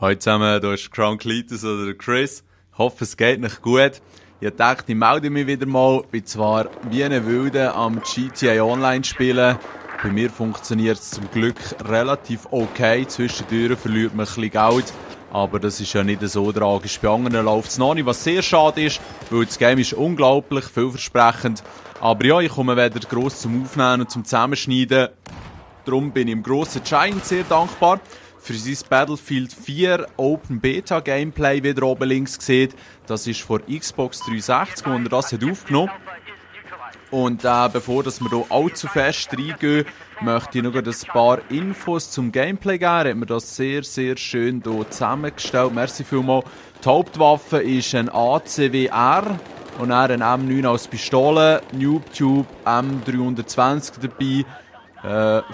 Hallo zusammen, hier ist Crown Cletus oder Chris. Ich hoffe, es geht euch gut. Ich dachte, ich melde mich wieder mal. Ich bin zwar wie eine Wilde am GTA Online spielen. Bei mir funktioniert es zum Glück relativ okay. Zwischendurch verliert man ein bisschen Geld. Aber das ist ja nicht so tragisch. Bei anderen läuft es noch nicht, was sehr schade ist, weil das Game ist unglaublich vielversprechend. Aber ja, ich komme wieder gross zum Aufnehmen und zum Zusammenschneiden. Darum bin ich im grossen Giant sehr dankbar. Für sein Battlefield 4 Open Beta Gameplay wieder oben links sieht. Das ist von Xbox 360, wo er das hat aufgenommen. Und bevor wir hier allzu fest reingehen, möchte ich noch ein paar Infos zum Gameplay geben. Er hat mir das sehr, sehr schön hier zusammengestellt. Merci vielmals. Die Hauptwaffe ist ein ACWR und dann ein M9 als Pistole, NoobTube M320 dabei.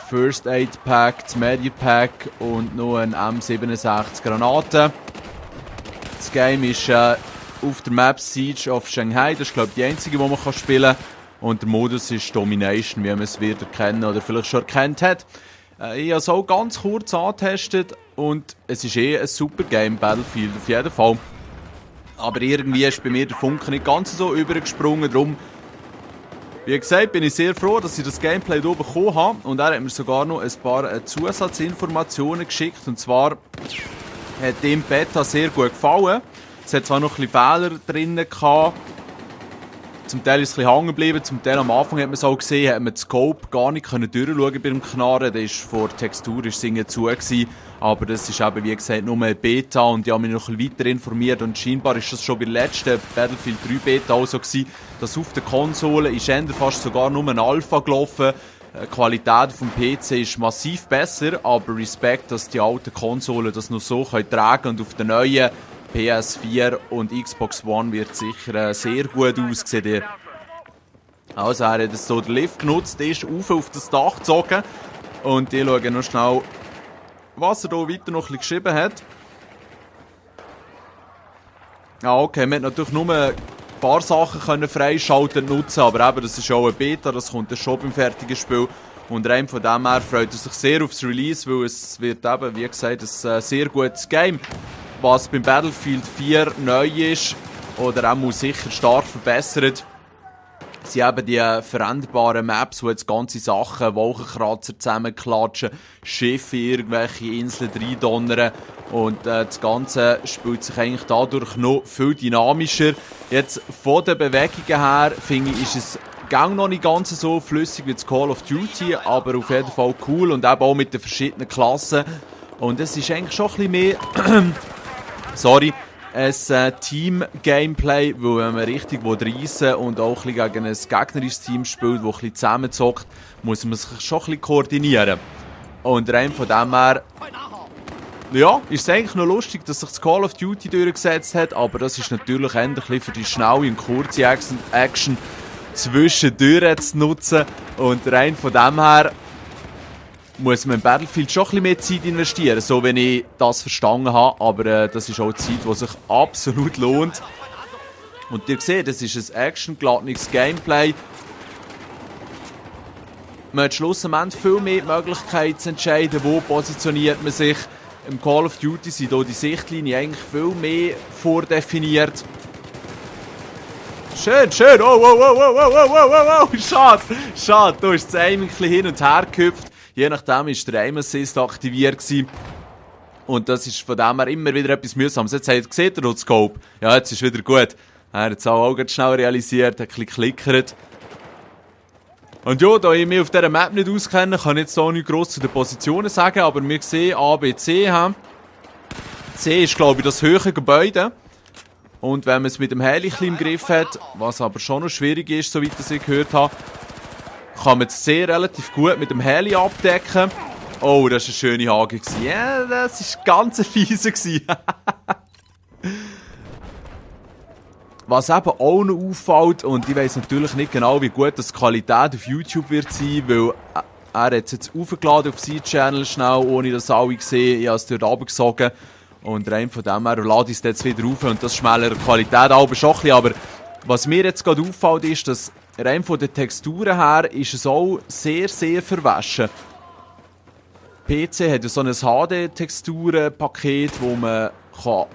First Aid Pack, das Medipack und noch ein M67 Granaten. Das Game ist auf der Map Siege of Shanghai, das ist glaube ich die einzige, die man spielen kann. Und der Modus ist Domination, wie man es wird erkennen oder vielleicht schon erkannt hat. Ich habe es auch ganz kurz angetestet und es ist ein super Game, Battlefield auf jeden Fall. Aber irgendwie ist bei mir der Funke nicht ganz so übergesprungen, darum wie gesagt, bin ich sehr froh, dass ich das Gameplay hier bekommen habe. Und er hat mir sogar noch ein paar Zusatzinformationen geschickt. Und zwar hat dem Beta sehr gut gefallen. Es hat zwar noch ein bisschen Fehler drin gehabt. Zum Teil ist es ein bisschen hängen geblieben. Zum Teil am Anfang hat man es auch gesehen, hat man den Scope gar nicht durchschauen beim Knarren. Der ist vor der Textur zu gewesen. Aber das ist eben, wie gesagt, nur eine Beta und ich habe mich noch ein bisschen weiter informiert und scheinbar ist das schon bei der letzten Battlefield 3 Beta auch so gewesen, dass auf der Konsole ist fast sogar nur ein Alpha gelaufen. Die Qualität vom PC ist massiv besser, aber Respekt, dass die alten Konsolen das noch so tragen können und auf den neuen PS4 und Xbox One wird sicher sehr gut aussehen. Also er hat so den Lift genutzt, ist auf das Dach gezogen und ich schaue noch schnell, was er hier weiter noch ein bisschen geschrieben hat. Ja, okay, man hat natürlich nur ein paar Sachen freischalten und nutzen, aber eben, das ist auch eine Beta, das kommt dann schon beim fertigen Spiel. Und rein von dem her freut er sich sehr aufs Release, weil es wird eben, wie gesagt, ein sehr gutes Game. Was beim Battlefield 4 neu ist, oder auch sicher stark verbessert, sind eben die veränderbaren Maps, wo jetzt ganze Sachen, Wolkenkratzer zusammenklatschen, Schiffe, irgendwelche Inseln reindonnern und das Ganze spielt sich eigentlich dadurch noch viel dynamischer. Jetzt von den Bewegungen her, finde ich, ist es noch nicht ganz so flüssig wie das Call of Duty, aber auf jeden Fall cool und eben auch mit den verschiedenen Klassen. Und es ist eigentlich schon ein bisschen mehr ein Team-Gameplay, wo wenn man richtig reissen und auch ein bisschen gegen ein gegnerisches Team spielt, das ein bisschen zusammenzockt, muss man sich schon ein bisschen koordinieren. Und rein von dem her, ja, ist es eigentlich noch lustig, dass sich das Call of Duty durchgesetzt hat, aber das ist natürlich endlich für die schnelle und kurze Action zwischendurch zu nutzen. Und rein von dem her muss man im Battlefield schon ein bisschen mehr Zeit investieren, so wenn ich das verstanden habe. Aber das ist auch Zeit, die sich absolut lohnt. Und ihr seht, das ist ein actiongeladenes Gameplay. Man hat schlussendlich viel mehr die Möglichkeit zu entscheiden, wo positioniert man sich. Im Call of Duty sind hier die Sichtlinien eigentlich viel mehr vordefiniert. Schön, schön, oh, schade, da ist das Aim ein bisschen hin und her gehüpft. Je nachdem war der Aim Assist aktiviert gewesen. Und das ist von dem her immer wieder etwas Mühsames. Jetzt seht ihr noch den Scope. Ja, jetzt ist wieder gut. Er hat es auch ganz schnell realisiert, hat ein bisschen geklickert. Und ja, da ich mich auf dieser Map nicht auskenne, kann ich jetzt auch nicht gross zu den Positionen sagen, aber wir sehen A, B, C haben. C ist, glaube ich, das höhere Gebäude. Und wenn man es mit dem Heli im Griff hat, was aber schon noch schwierig ist, soweit ich gehört habe, kann man es sehr relativ gut mit dem Heli abdecken. Oh, das war eine schöne Hage. Ja, das war ganz fiese. Was eben auch noch auffällt, und ich weiss natürlich nicht genau, wie gut das die Qualität auf YouTube wird sein, weil er hat es jetzt aufgeladen auf seinen Channel schnell, ohne dass alle sehen. Ich habe es dort runtergesogen. Und rein von dem her lade ich es jetzt wieder auf und das schmälert die Qualität aber schon ein bisschen. Aber was mir jetzt gerade auffällt, ist, dass rein von den Texturen her ist es auch sehr, sehr verwaschen. PC hat ja so ein HD-Texturenpaket, das man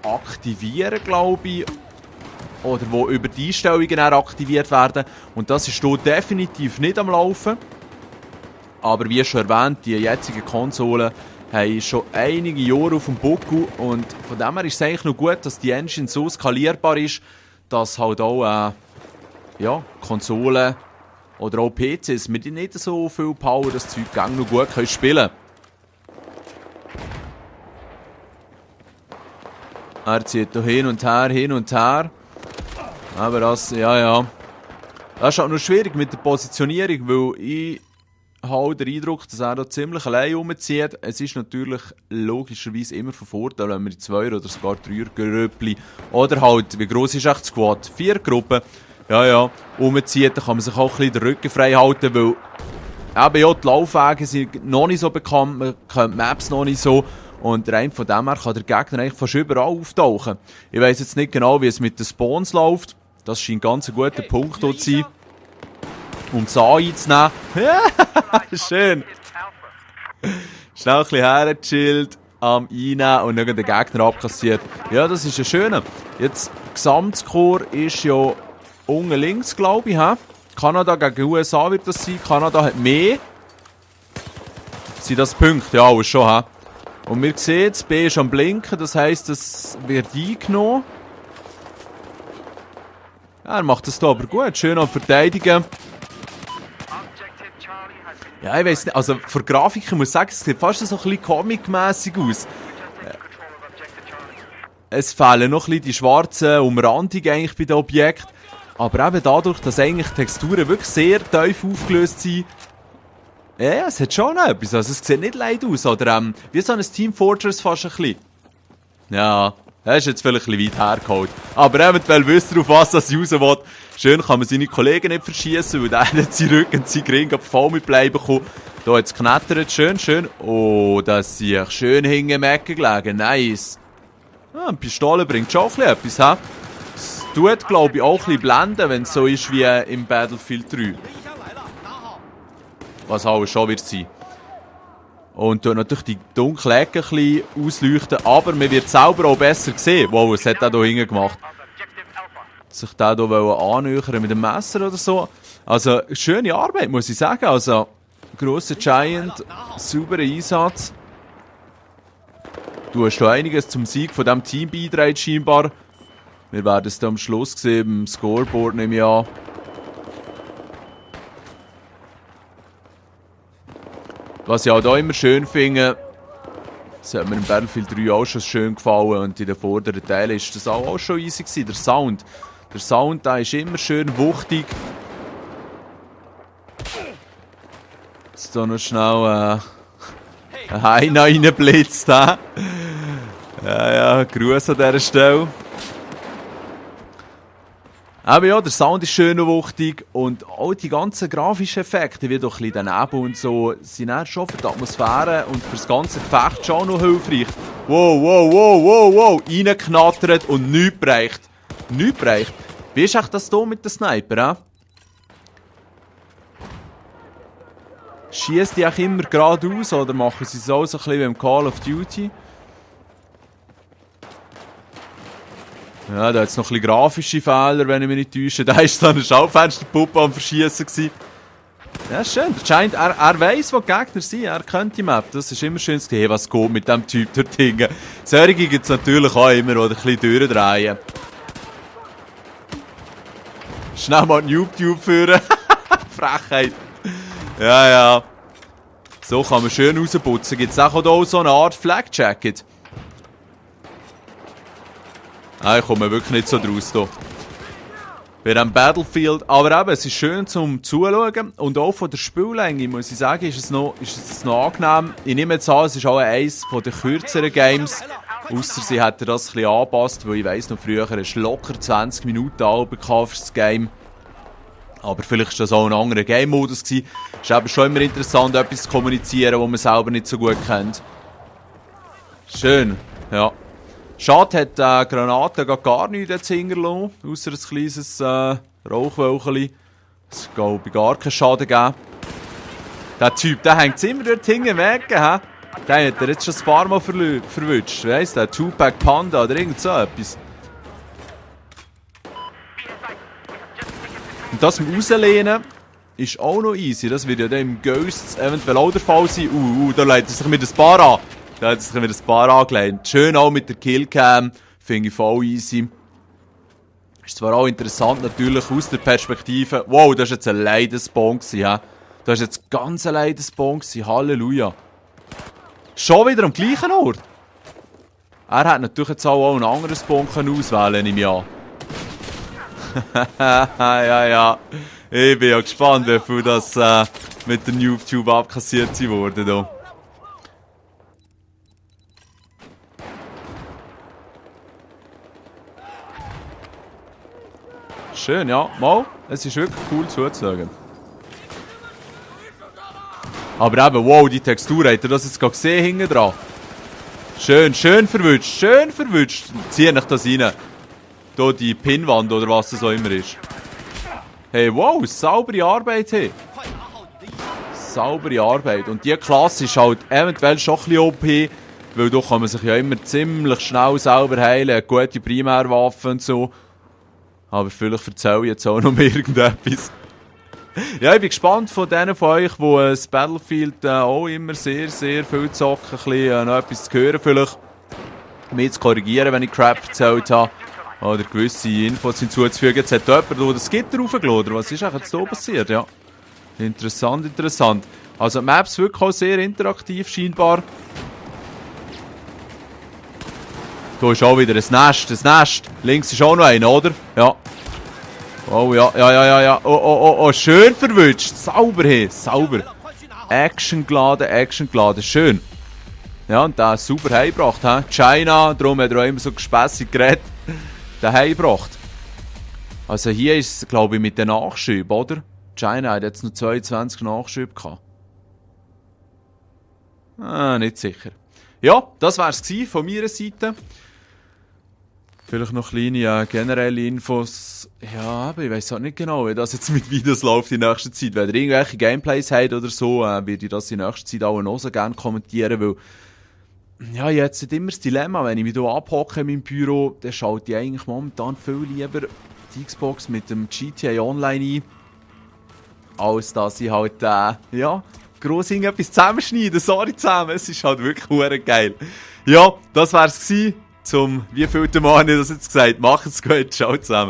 aktivieren kann, glaube ich. Oder wo über die Einstellungen dann aktiviert werden. Und das ist hier definitiv nicht am Laufen. Aber wie schon erwähnt, die jetzigen Konsolen haben schon einige Jahre auf dem Buckel. Und von dem her ist es eigentlich noch gut, dass die Engine so skalierbar ist, dass halt auch Konsolen oder auch PCs mit nicht so viel Power das Zeug noch gut spielen können. Er zieht hier hin und her, hin und her. Aber das, das ist halt noch schwierig mit der Positionierung, weil ich habe den Eindruck, dass er da ziemlich allein rumzieht. Es ist natürlich logischerweise immer von Vorteil, wenn man in 2 oder sogar 3 Grüppli oder halt, wie gross ist echt Squad? 4 Gruppen, rumzieht, dann kann man sich auch ein bisschen den Rücken frei halten, weil eben die Laufwege sind noch nicht so bekannt, man kennt Maps noch nicht so. Und rein von dem her kann der Gegner eigentlich fast überall auftauchen. Ich weiss jetzt nicht genau, wie es mit den Spawns läuft. Das scheint ganz ein guter Punkt dort zu sein. Um es einzunehmen. Schön. Schnell ein bisschen hergechillt, am Einnehmen und dann den Gegner abkassiert. Ja, das ist ja schön. Jetzt, Gesamtscore ist ja unten links, glaube ich. Kanada gegen USA wird das sein. Kanada hat mehr. Sind das Punkte? Ja, alles schon. Und wir sehen, das B ist am Blinken, das heisst, es wird eingenommen. Ja, er macht das hier aber gut, schön am Verteidigen. Ja, ich weiss nicht, also für Grafiken muss ich sagen, es sieht fast so ein bisschen comic-mässig aus. Es fehlen noch ein bisschen die schwarzen Umrandungen eigentlich bei den Objekten. Aber eben dadurch, dass eigentlich die Texturen wirklich sehr tief aufgelöst sind, ja, es hat schon etwas. Also, es sieht nicht leid aus. Oder wie so ein Team Fortress fast ein bisschen. Ja, das ist jetzt vielleicht ein bisschen weit hergeholt. Aber eventuell wisst ihr, auf was das raus will. Schön kann man seine Kollegen nicht verschießen, weil der hat seinen Rücken und seinen Ring voll mit bleiben bekommen. Da hat es geknattert. Schön, schön. Oh, das ist ja schön hinten im Ecken gelegen. Nice. Ah, eine Pistole bringt schon ein bisschen etwas, Es tut, glaube ich, auch ein bisschen blenden, wenn es so ist wie im Battlefield 3. Was alles schon wird sein. Und natürlich die dunklen Ecken ein bisschen ausleuchten, aber man wird selber auch besser sehen. Wow, es hat auch hier hinten gemacht. Sich da hier annähern mit dem Messer oder so. Also, schöne Arbeit, muss ich sagen. Also, grosser Giant, sauberer Einsatz. Du hast da einiges zum Sieg von diesem Team beigetragen, scheinbar. Wir werden es dann am Schluss sehen, im Scoreboard nehme ich an. Was ich auch hier immer schön finde, das hat mir im Battlefield 3 auch schon schön gefallen und in den vorderen Teilen ist das auch schon easy gewesen, der Sound. Der Sound, der ist immer schön wuchtig. Jetzt hier noch schnell ein Heina reinblitzt. Ja, Gruß an dieser Stelle. Aber ja, der Sound ist schön und wuchtig und auch die ganzen grafischen Effekte, wie doch ein bisschen daneben und so, sind dann schon für die Atmosphäre und für das ganze Gefecht schon noch hilfreich. Wow, reingeknattert und nichts bereicht. Nichts bereicht. Wie ist echt das hier mit dem Sniper, Schießt die auch immer geradeaus oder machen sie es auch so ein bisschen wie im Call of Duty? Ja, da hat es noch ein bisschen grafische Fehler, wenn ich mich nicht täusche. Da war so eine Schaufensterpuppe am Verschießen. Ja, ist schön. Scheint, er weiss, wo die Gegner sind. Er kennt die Map. Das ist immer schön zu sehen, was geht mit diesem Typ dort hinten. Solche gibt es natürlich auch immer, die ein bisschen durchdrehen. Schnell mal YouTube führen. Frechheit. Ja. So kann man schön rausputzen. Gibt es auch hier so eine Art Flag Jacket? Ich komme wirklich nicht so draus hier. Bei diesem Battlefield. Aber eben, es ist schön zum Zuschauen. Und auch von der Spiellänge, muss ich sagen, ist es noch angenehm. Ich nehme jetzt an, es ist auch eines der kürzeren Games. Ausser sie hätten das ein bisschen angepasst, weil ich weiss noch früher, es locker 20 Minuten Alben für das Game. Aber vielleicht war das auch ein anderer Game-Modus. Es ist eben schon immer interessant, etwas zu kommunizieren, das man selber nicht so gut kennt. Schön, ja. Schade hat die Granate gar nichts jetzt hinterlassen, ausser ein kleines Rauchwölkchen. Es glaube ich gar keinen Schaden gegeben. Der Typ, der hängt immer dort hinten weg. Den hat er jetzt schon ein paar Mal verwünscht. Wie heisst der? Tupac Panda oder irgend so etwas. Und das mit Rauslehnen ist auch noch easy. Das wird ja dann im Ghosts eventuell auch der Fall sein. Da leitet sich mit ein paar an. Da hat sich mit ein paar angelehnt. Schön auch mit der Killcam. Finde ich voll easy. Ist zwar auch interessant natürlich aus der Perspektive. Wow, das war jetzt ein Leidenspawn. Das war jetzt ganz ein Leidenspawn. Halleluja. Schon wieder am gleichen Ort. Er hat natürlich jetzt auch einen anderen Spawn auswählen, nehme ich an. ja. Ich bin ja gespannt, wie viel das mit der YouTube abkassiert wurde. Da. Schön, ja. Mal, es ist wirklich cool zuzuschauen. Aber eben, wow, die Textur, habt ihr das jetzt gerade gesehen hinten dran? Schön verwünscht, schön verwünscht. Zieh euch das rein. Hier die Pinnwand oder was das auch immer ist. Hey, wow, saubere Arbeit, hey. Saubere Arbeit. Und diese Klasse ist halt eventuell schon ein bisschen OP, weil da kann man sich ja immer ziemlich schnell selber heilen, hat gute Primärwaffen und so. Aber vielleicht erzähle ich jetzt auch noch irgendetwas. Ja, ich bin gespannt von denen von euch, die das Battlefield auch immer sehr viel zocken, ein bisschen noch etwas zu hören vielleicht. Mich zu korrigieren, wenn ich Crap erzählt habe. Oder gewisse Infos hinzuzufügen. Jetzt hat jemand hier das Gitter raufgeladen. Was ist eigentlich jetzt hier passiert? Ja. Interessant. Also die Maps wirklich auch sehr interaktiv scheinbar. Hier ist auch wieder ein Nest. Links ist auch noch einer, oder? Ja. Oh ja. Oh, schön verwünscht. Sauber hier, sauber. Action geladen. Schön. Ja, und der super heimgebracht. China, darum hat er auch immer so gespässig geredet. Den heimgebracht. Also hier ist es, glaube ich, mit den Nachschüben, oder? China hat jetzt noch 22 Nachschübe gehabt. Nicht sicher. Ja, das war es von meiner Seite. Vielleicht noch kleine generelle Infos. Ja, aber ich weiß auch nicht genau, wie das jetzt mit Videos läuft in nächster Zeit. Wenn ihr irgendwelche Gameplays habt oder so, würde ich das in nächster Zeit auch noch so gerne kommentieren, weil ja, jetzt ist immer das Dilemma, wenn ich mich hier abhocke in meinem Büro, dann schalte ich eigentlich momentan viel lieber die Xbox mit dem GTA Online ein, als dass ich halt, gross irgendetwas zusammenschneide. Sorry zusammen, es ist halt wirklich verdammt geil. Ja, das wär's gewesen. Zum wievielten Mal habe ich das jetzt gesagt. Macht's gut, ciao zusammen.